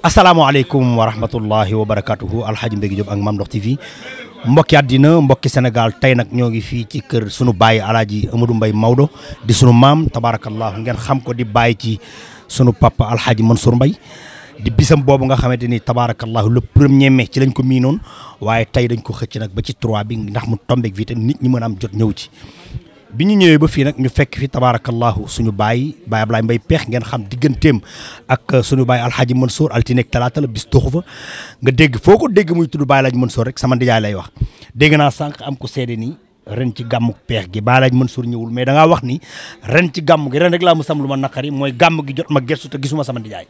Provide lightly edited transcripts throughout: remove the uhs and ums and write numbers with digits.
asalaamaaleykum wa rahmatullahi wa barakatuhu Alxaaji Mbégi Diop ak Mame Ndokh TV mbokki àddina mbokki Sénégal tey nag ñoo ngi fii ci kër sunu baay Alaaji Amadou Mbaye Maodo di sunu maam tabarakallahu ngeen xam ko di bàyyi ci sunu papa Alxaaji Mansour Mbaye di bisam boobu nga xamante ni tabarakallahu le 1er mai ci lañ ko miinoon waaye tey dañ ko xëcc nag ba ci 3 bi ndax mu tombeeg fii te nit ñi mën a am jot ñëw ci bi ñu ñëwee ba fii nag ñu fekk fi tabarakallahu suñu baay Ablaye Mbaye Peex ngeen xam digganteem ak suñu baay Alxaaji Mansour altine ak talaata la bis doxu fa nga dégg foo ko dégg muy tudd baay Alaaji Mansour rek sama ndijaay lay wax dégg naa sànq am ko seede nii ren ci gàmmu peex gi baay Alaaji Mansour ñëwul mais da ngaa wax ni ren ci gàmm gi ren rek laa mu sam lu ma naqari mooy gàmm gi jot ma gëstu te gisuma sama ndijaay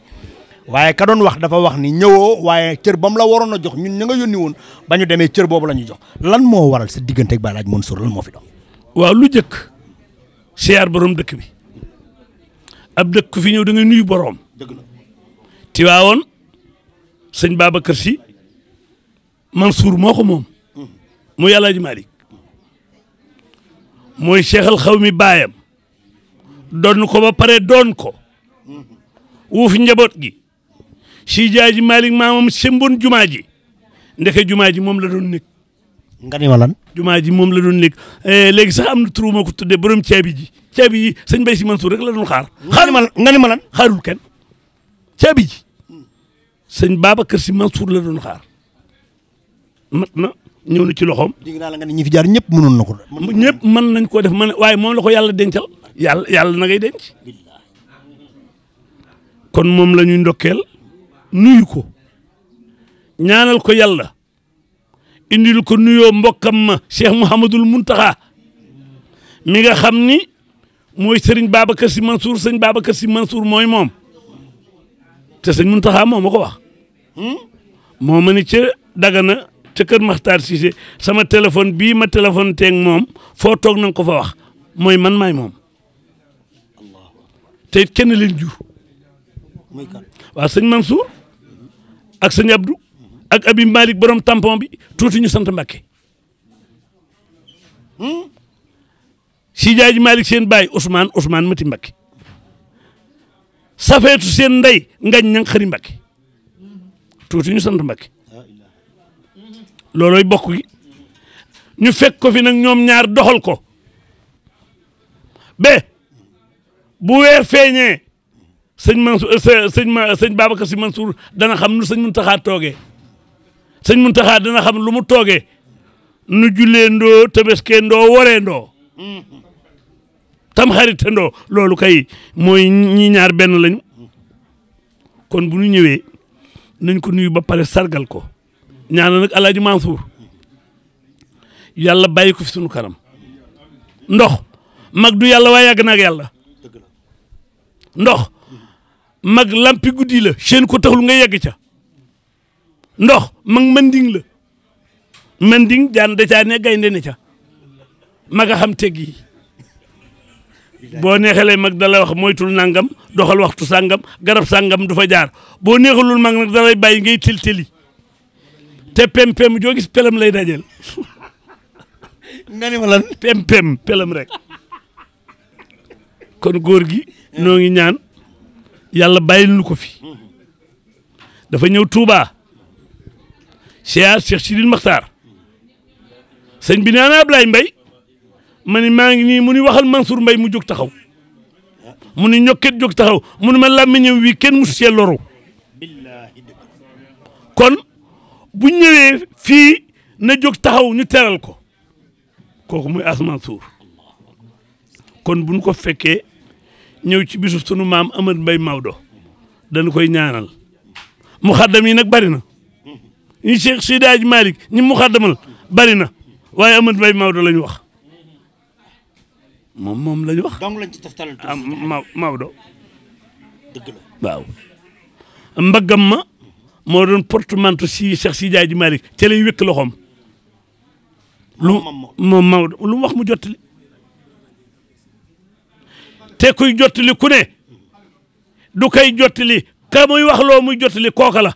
waaye ka doon wax dafa wax ni ñëwoo waaye cër ba mu la waroon a jox ñun ña nga yónni woon ba ñu demee cër boobu la ñu jox lan moo waral sa diggante ak baay Alaaji Mansour lan moo fi doon waaw lu jëkk siyaar borom dëkk bi ab dëkk ku fi ñëw da ngay nuyu borom Tiwaawoon sëñ Babacar Si Mansour moo ko moom muy Alaaji Malick mooy seexal xaw mi baayam doon ko ba pare doon ko wuuf njaboot gi si jaaji Malick maamam sembon jumaa ji ndeke jumaa ji moom la doon nekk nga ni ma lan jumaa ji moom la doon nekk léegi sax am na turu ma ko tuddee borom caabi ji caabi yi sëñ Bay Si Mansour rek la doon xaar nga ni ma lan xaarul kenn caabi ji sëñ Babacar Si Mansour la doon xaar mat na ñëw na ci loxoom. dégg naa la nga ni ñi fi jaar ñëpp mënoon na ko. ñëpp mën nañ koo def man waaye moom la ko yàlla dencal yàlla na ngay denc kon moom la ñuy ndokkeel nuyu ko ñaanal ko yàlla indil ko nuyoo mbokkam ma Cheikh Mouhamadul Muntaxa mi nga xam ni mooy Serigne Babacar Si Mansour sëñ Babacar Si Mansour mooy moom te sëñ Muntaxa moo ma ko wax moo ma ni ca Dagana ca kër Maxtaar Cissé sama téléphone bii ma téléphone teeg moom foo toog na nga ko fa wax mooy man maay moom te it kenn leen jur waaw sëñ Mansour ak sëñ Abdou ak Abi Malick borom tampon bi tuuti ñu sant Mbakke si jaaji Malick seen baay Ousmane Mati Mbakke safeetu seen ndey ngañ ñang xëri Mbakke tuuti ñu sant Mbakke loolooy bokk gi ñu fekk ko fi nag ñoom ñaar doxal ko ba bu weer feeñee sëñ Mansour sëñ Babacar Si Mansour dana xam nu sëñ Muntaxa toogee sëñ Muntaxa dana xam lu mu toogee nu jullee ndoo tabaskee ndoo waree ndoo tam xarite ndoo loolu kay mooy ñi ñaar benn lañu kon bu ñu ñëwee nañ ko nuyu ba pare sargal ko ñaana nag Alaaji Mansour yàlla bàyyi ko fi sunu kanam ndox mag du yàlla waaye yàgg na ak yàlla ndox mag lampi guddi la seen ko taxul nga yegg ca ndox mag manding la manding jaan da caa ne gaynde ne ca mag a xam teg yi boo neexalee mag da lay wax moytul nangam doxal waxtu sàngam garab sàngam du fa jaar boo neexalul mag nag da lay bàyyi ngay tel-teli te pem-pem joo gis pelam lay dajel nga ni ma lan pem-pem pelam rek kon góor gi noo ngi ñaan yàlla bàyyil nu ko fi dafa ñëw Touba Cheikh Sidil Maxtaar sëñ bi nee na Ablaye Mbaye ma ni maa ngi nii mu ni waxal Mansour Mbaye mu jóg taxaw mu ni ñokket jóg taxaw mu ni ma làmmiñam wi kenn musu see loru kon bu ñëwee fii na jóg taxaw ñu teral ko kooku muy As Mansour kon buñ ko fekkee ñëw ci bisu sunu maam Amadou Mbaye Maodo dañ koy ñaanal muxaddam yi nag bari na ñi Cheikh Seydi Hadji Malick ñi muxaddamal bari na waaye Amadou Mbaye Maodo la ñu wax moom la ñu wax. donc lañ ci toftalal Maodo dëgg la waaw mbaggam ma moo doon portemanteau si Cheikh Seydi Hadji Malick ca lay wékk loxoom moom Maodo lu mu wax mu jottali te kuy jottali ku ne du kay jottali ka muy wax loo muy jottali kooka la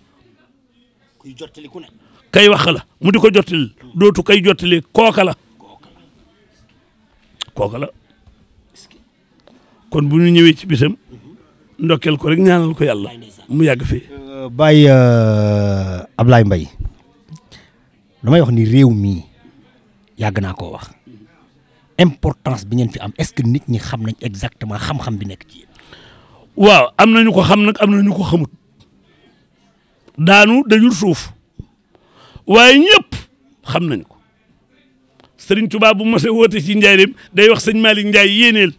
kuy jottali ku ne kay wax la mu di ko jottali dootu kay jottali kooka la kon bu ñu ñëwee ci bisam ndokkeel ko rek ñaanal ko yàlla mu yàgg fi. Baye Ablaye Mbaye damay wax ni réew mii yàgg naa koo wax importance bi ngeen fi am est-ce que nit ñi xam nañ exactement xam-xam bi nekk ci yéen. waaw am nañu ko xam nag am nañu ko xamut daanu dajul suuf waaye ñëpp xam nañu ko Serigne Touba bu mos a woote ci njaareem day wax sëñ Malick Ndiaye yéeneel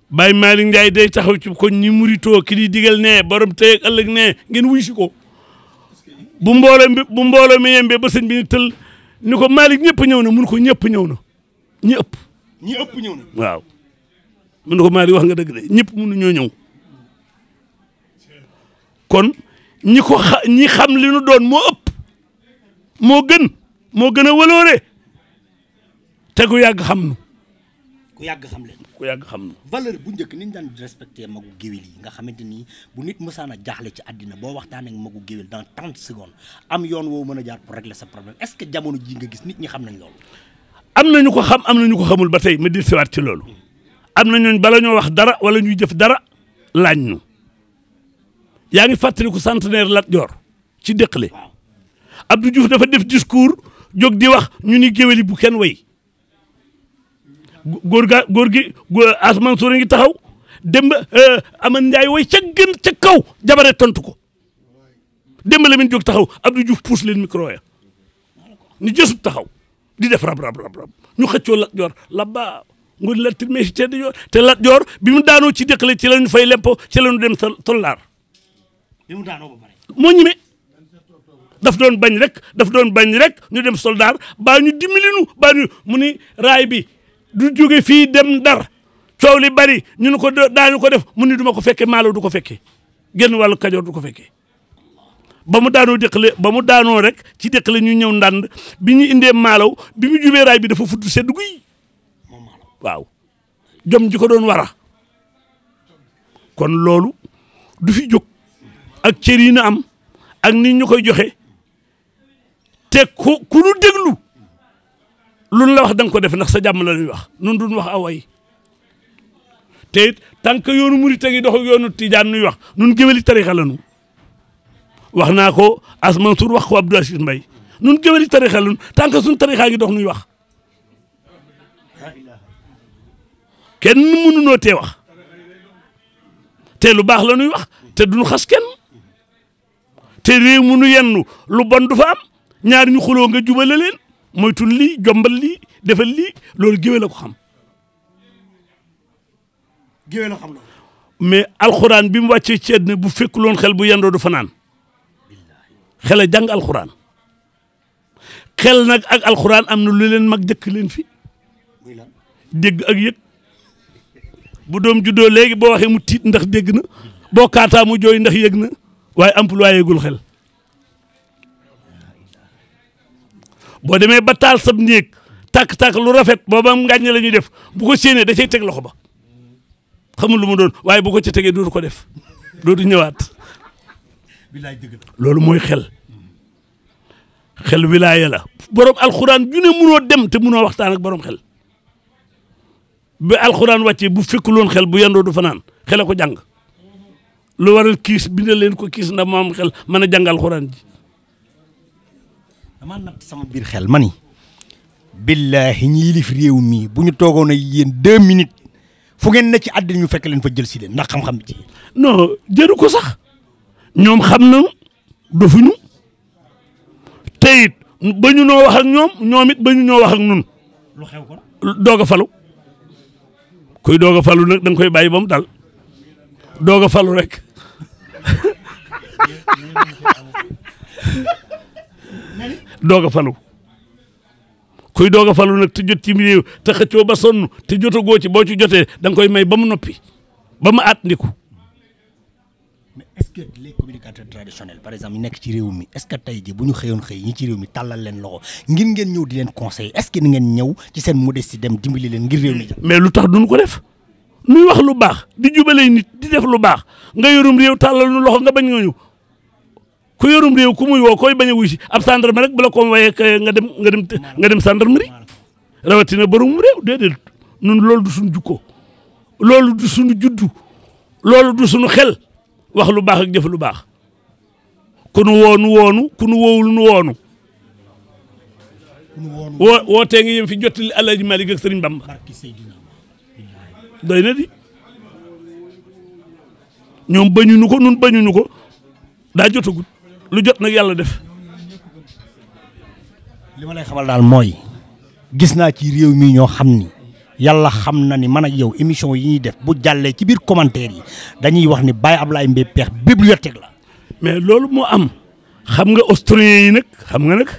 Baye Malick Ndiaye day taxaw ci ko ñi muritoo ki di digal ne borom tey ak ëllëg ne ngeen wuy si ko bu mbooloo mi yembee ba sëñ bi ni tël ni ko Malick ñëpp ñëw na mun ko ñëpp ñëw na ñi ëpp ñëw na waaw mun ko Malick wax nga dëgg de ñëpp mënu ñoo ñëw kon ñi xam li nu doon moo ëpp moo gën a waloore te ku yàgg xam nu ku yàgg xam leen ku yàgg xam nu valeur bu njëkk ni ñu daan respecté magu géwél yi nga xamante ni bu nit mësaan a jaaxle ci àddina boo waxtaanee ak magu géwél dans 30 secondes am yoon woo mën a jaar pour régler sa problème est-ce que jamono ji nga gis nit ñi xam nañ loolu. am nañu ko xam am nañu ko xamul ba tey ma dir siwaat ci loolu am na ñooñ bala ñoo wax dara wala ñuy jëf dara laaj ñu yaa ngi fàttaliku centenaire Lat Joor ci Déqale Abdou Diouf dafa def discours jóg di wax ñu ni géwél yi bu kenn way góor gi Asman Sour ngi taxaw Demba Aman Ndiaye way ca kaw jabare tontu ko Demba Lamine jóg taxaw Abdou Diouf pousse leen micro ya ni jësub taxaw di def rab ñu xëccoo Lat Joor la ba ngur la tirmee si te Lat Joor bi mu daanoo ci Déqale ci lañu fay lempo ci lañu dem Tollar bi mu daanoo ba pare moo ñime daf doon bañ rek ñu dem soldaar baa ñu dimbali nu baa ñu mu ni raay bi du jóge fii dem Ndar coow li bari ñu ne ko daañu ko def mu ni duma ko fekke maalo du ko fekke genn wàllu Kajoor du ko fekke ba mu daanoo rek ci Déqale ñu ñëw ndànd bi ñu indee maalaw bi mu jubee raay bi dafa fudd sedd guy waaw jom ji ko doon wara kon loolu du fi jóg ak cër yi na am ak nit ñu koy joxe te ku nu déglu lu la wax da nga ko def ndax sa jàmm la ñuy wax nun duñ wax away te it tant que yoonu murit gi dox ak yoonu tijaan nuy wax nun géwéli tarixa la nu wax naa ko Asman Sour wax ko Abdou Aziz Mbaye nun géwéli tarixa la nu tant que suñ tarixaa ngi dox nuy wax kenn mënunoo tee wax te lu baax la nuy wax te duñu xas kenn te réew mu nu yennu lu bon du fa am ñaar ñu xuloo nga jubale leen moytul lii jombal lii defal lii loolu géwél la ko xam. géwél la xam loolu. mais alxuraan bi mu wàccee ci àddina bu fekkuloon xel bu yendoo du fanaan xel a jàng alxuraan xel nag ak alxuraan am na lu leen mag jëkk leen fi dégg ak yëg bu doom juddoo léegi boo waxee mu tiit ndax dégg na boo kaataa mu jooy ndax yëg na waaye employé gul xel boo demee ba taal sab néeg tàkk-tàkk lu rafet booba ngàññe la ñuy def bu ko séenee da cay teg loxo ba xamul lu mu doon waaye bu ko ca tegee dootu ko def dootu ñëwaat loolu mooy xel wilaaya la borom alxuraan ju ne munoo dem te munoo waxtaan ak borom xel ba alxuraan wàccee bu fekkuloon xel bu yendoo du fanaan xel a ko jàng lu waral kiis bindal leen ko kiis ndax moom xel mën a jàng alxuraan ji. damaa natt sama biir xel ma ni billaahi ñi yilif réew mi bu ñu toogoon ak yéen 2 minutes fu ngeen ne ci àddina ñu fekk leen fa jël si leen ndax xam-xam bi ci. non jëru ko sax ñoom xam na dofuñu te it ba ñu noo wax ak ñoom it ba ñu ñoo wax ak nun lu xew kon doog a falu kuy doog a falu nag da nga koy bàyyi ba mu dal doog a falu rek doog a falu kuy doog a falu nag te jot ci réew te xëccoo ba sonn te jotagoo ci boo ci jotee da nga koy may ba mu noppi ba mu aat ndiku. mais est-ce que les communicateurs traditionnels par exemple ñu nekk ci réew mi est-ce que tey jii bu ñu xëyoon xëy ñi ci réew mi tàllal leen loxo ngir ngeen ñëw di leen conseiller est-ce que ni ngeen ñëw ci seen modestie dem dimbali leen ngir réew mi. mais lu tax duñ ko def nuy wax lu baax di jubalee nit di def lu baax nga yorum réew tàllal nu loxo nga bañ nga ñëw ku yorum réew ku muy woo koy bañ a wuy si ab gendarme rek bu la ko wayee nga dem gendarmerie rawatina borom réew déedéet nun loolu du suñu jukko loolu du suñu juddu loolu du sunu xel wax lu baax ak jëf lu baax ku nu woonu woonu ku nu woowul nu woonu wootee ngi yem fi jottali Alaaji Malik ak Sëriñ Bamba doy na di ñoom bañuñu ko nun bañuñu ko daa jotagut lu jot nag yàlla def. li ma lay xamal daal mooy gis naa ci réew mi ñoo xam ni yàlla xam na ni man ak yow émission yi ñuy def bu jàllee ci biir commentaire yi dañuy wax ni Baye Ablaye Mbaye Pekh bibliothèque la. mais loolu moo am xam nga australiens yi nag xam nga nag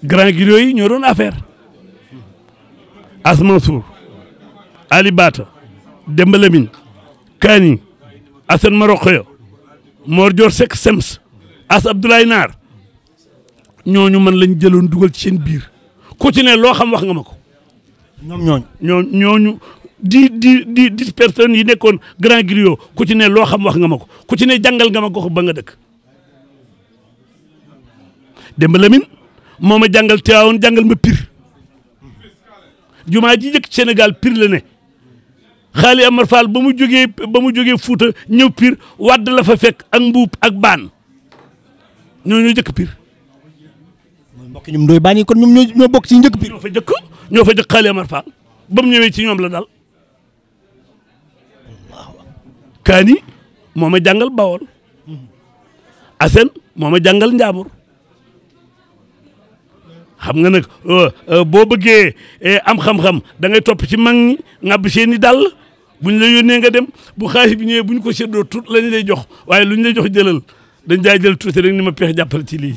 grand griot yi ñoo doon affaire As Mansour Ali Bata Demba Lamine Kani Assane Marokoyo Mor Dior Seck Sems As Abdoulaye Naar ñooñu man lañ jëloon dugal ci seen biir ku ci ne loo xam wax nga ma ko. ñooñu di personnes yi nekkoon grand griot ku ci ne loo xam wax nga ma ko ku ci ne jàngal nga ma ko ba nga dëkk. Demba Lamine moo ma jàngal Tiwaawoon jàngal ma Pire jumaa ji jëkk Sénégal Pire la ne Xaali Amar Fall ba mu jógee Fuuta ñëw Pire wadd la fa fekk ak mbuub ak baan ñoo jëkk Pire. mbokk ñum doy bàññi kon ñoom ñoo bokk ci njëkk Pire. ñoo fa jëkk Xaali Amar Fall ba mu ñëwee ci ñoom la dal. Kaani moo ma jàngal Bawol Assane moo ma jàngal Njaambur xam nga nag boo bëggee am xam-xam da ngay topp ci mag ñi ngàbb seen i dàll buñ la yónnee nga dem bu xaalis bi ñëwee buñ ko séddoo tuut lañ lay jox waaye luñ lay jox jëlal dañ jaay jël tuuti rek ni ma Pekh jàppal ci lii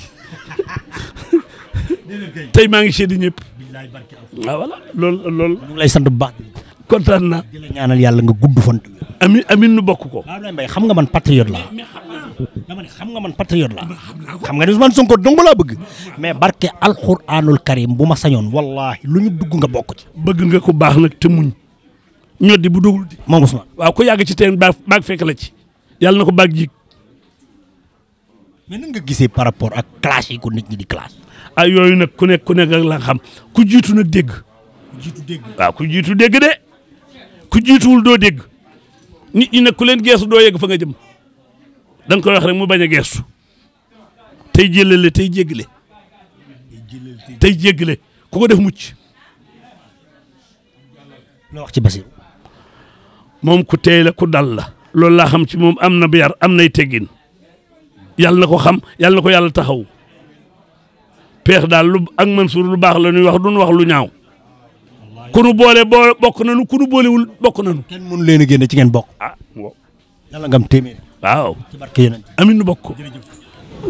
tey maa ngi séddi ñëpp waaw voilà loolu ñu ngi lay sant bu baax kontaan naa di la ñaanal yàlla nga gudd fan. amin nu bokk ko. Ablaye Mbaye xam nga man patriote laa dama ne xam nga man patriote laa xam nga ni Ousmane Sonko dong laa bëgg mais barke alxuraanul karim bu ma sañoon wallahi lu ñu dugg nga bokk ci. bëgg nga ko baax nag te muñ ñoddi bu dugul di. moom Ousmane waaw ko yàgg ci teen baag fekk la ci yàlla na ko baag jiig. mais nan nga gisee par rapport ak clash yi ko nit ñi di clash. ah yooyu nag ku nekk ak la xam ku jiitu nag dégg. waaw ku jiitu dégg de ku jiituwul doo dégg nit ñi nag ku leen geesu doo yegg fa nga jëm da nga koy wax rek mu bañ a geesu tey jëlale tey jéggale tey jéggale ku ko def mucc. loo wax ci Basirou. moom ku teey la ku dal la loolu laa xam ci moom am na yar am nay teggin yàlla na ko xam yàlla na ko yàlla taxaw Pekh daal lu ak Mansour lu baax la ñuy wax duñu wax lu ñaaw. ku nu boole bokk nañu ku nu boolewul bokk nañu. kenn mënu leen a génne ci ngeen bokk. ah waaw. yàlla nga am téeméer. waaw. ci barke yonent amiin nu bokk ko.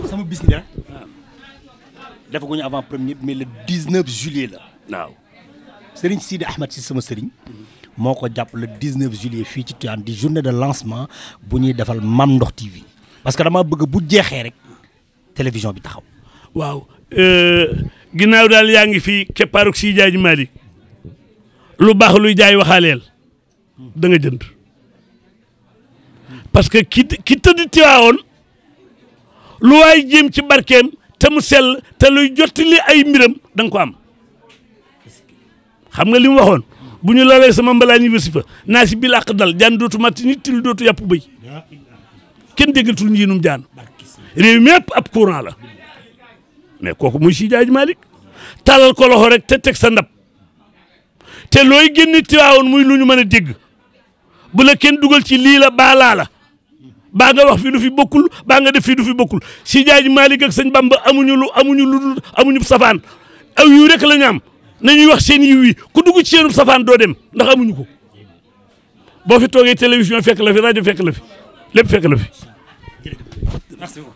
sama bis bi rek. defaguñu avant premier mais le 19 juillet la. waaw. Serigne Sidi Ahmed si sama Serigne. moo ko jàpp le 19 juillet fii ci Tivaouane di journée de lancement bu ñuy defal Mame Ndokh TV. parce que dama bëgg bu jeexee rek télévision bi taxaw. waaw ginnaaw daal yaa ngi fi keppaaruk si jaaji Malick lu baax luy jaay waxaaleel da nga jënd parce que ki tëdd Tiwaawoon lu waay jéem ci barkeem te mu sell te luy jottali ay mbiram da nga ko am xam nga li mu waxoon bu ñu lalee sama mbalaa ñi wasifa naa si bil àq dal jaan dootu matt nit til dootu yàpp bëy kenn déggatul njiinum jaan réew mi yëpp ab courant la mais kooku muy si jaaji Malick talal ko loxo rek te teg sa ndab te looy génn Tiwaawoon muy lu ñu mën a dégg bu la kenn dugal ci lii la baa laa la baa nga wax fi du fi bokkul baa nga def fi du fi bokkul si jaaji Malick ak sëñ Bamba amuñu safaan aw yiw rek la ñu am nañuy wax seen yiw yi ku dugg ci seenu safaan doo dem ndax amuñu ko boo fi toogee télévision fekk la fi rajo fekk la fi lépp fekk la fi. Merci beaucoup.